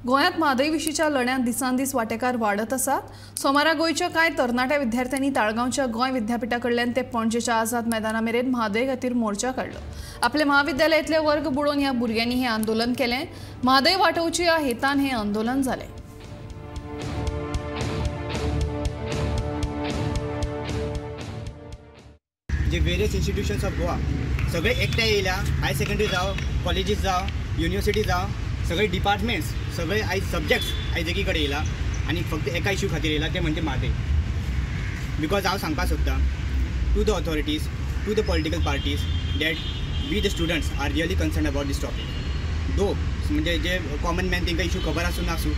गोंयांत म्हादय विशींच्या लढ्यांत दिसान दीस वांटेकार वाडत आसात। सोमारा गोंयच्या कांय तरणाट्या विद्यार्थ्यांनी ताळगांवच्या गोंय विद्यापीठा कडल्यान ते पणजेच्या आझाद मैदाना मेरेन म्हादय खातीर मोर्चा काडलो। आपले महाविद्यालयांतले वर्ग बुडोवन ह्या भुरग्यांनी हें आंदोलन केलें। म्हादय वाटोवची ह्या हेतान हें आंदोलन जालें। जे वेरियस इन्स्टिट्यूशन्स ऑफ गोवा सगळे एकठांय येयल्या, हायर सेकंडरी जावं, कॉलेजीस जावं, युनिवर्सिटी जावं, सगळे डिपार्टमेंट्स, सगळे आयज सब्जेक्ट्स आयज एकी कडेन येयला आनी फक्त एका इश्यू खातीर येयला, ते म्हणजे म्हादय। Because हांव सांगपाक सोदतां to the authorities, to the political parties that we the students are really concern about this topic. Though म्हणजे जे कॉमन मॅन तांकां इश्यू खबर आसूं नासूं,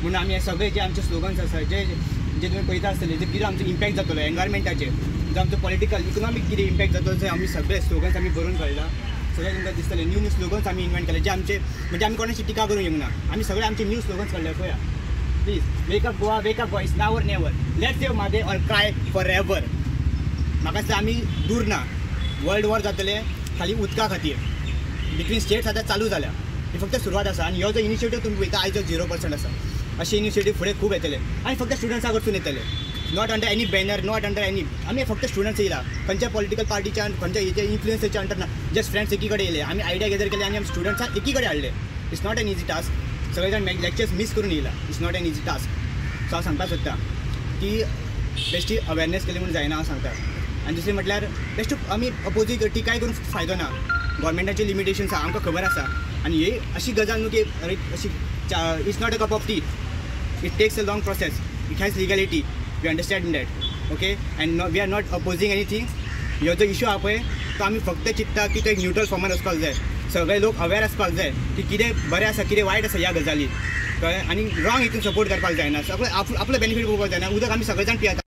म्हणून आमी हे सगळे जे आमचे स्लोगन्स आसा, जे जे तुमी पळयता आसतले, जे कितें आमचो इम्पॅक्ट जातलो एनवायरमेंटाचेर, जो आमचो पॉलिटिकल इकॉनॉमीक कितें इम्पॅक्ट जातलो, ते आमी सगळे स्लोगन्स आमी बरोवन काडला। सगळे तुमकां दिसतले न्यू न्यू स्लोगन्स आमी इन्वेंट केले, जे आमचे म्हणजे आमी कोणाची टिका करूंक येवंक ना, आमी सगळे आमचे न्यू स्लोगन्स काडले। पळया, please wake up Goa, wake up Goa, it's now or never, let save Mhadei or cry forever. म्हाका दिसता आमी दूर ना, वर्ल्ड वॉर जातले खाली उदका खातीर बिटवीन स्टेट्स आतां चालू जाल्या, ही फक्त सुरवात आसा। आनी हो जो इनिशिएटीव तुमी पळयता आयज 0% आसा, अशे इनिशिएटीव फुडें खूब येतले आनी फक्त स्टुडंट्सां कडसून येतले, not under any banner, not under any. आमी फक्त स्टुडंट्स येयला, खंयच्या पॉलिटिकल पार्टीच्या खंयच्या हेच्या इन्फ्लुएन्साच्या अंडर ना, जस्ट फ्रेंड्स एकी कडेन येयले, आमी आयडिया गॅदर केले आनी आमी स्टुडंट्सांक एकी कडेन हाडले। It's not an easy task, सगळे जाण लेक्चर्स मीस करून येयला, it's not an easy task. So हांव सांगपाक सोदता की बेश्टी अवेरनेस केली म्हूण जायना, हांव सांगता। आनी दुसरें म्हटल्यार बेश्ट आमी अपोजीट टिकाय करून फायदो ना, गोवोरमेंटाचे लिमिटेशन्स आसा, आमकां खबर आसा। आनी ही अशी गजाल न्हू की अशी it's not a cup of tea, it takes a long process, it has legality, we understand that, okay, and we are not opposing anything. ह्यो जो इशू आहा पळय तो आमी फक्त चिंत्ता की तो एक न्यूट्रल फॉर्मान वचपाक जाय, सगळे लोक अवेर आसपाक जाय की कितें बरें आसा कितें वायट आसा ह्या गजाली, कळ्ळें? आनी रॉंग हितून सपोर्ट करपाक जायना, सगळे आपलो बेनिफीट पळोवपाक जायना। उदक आमी सगळे जाण पियेता।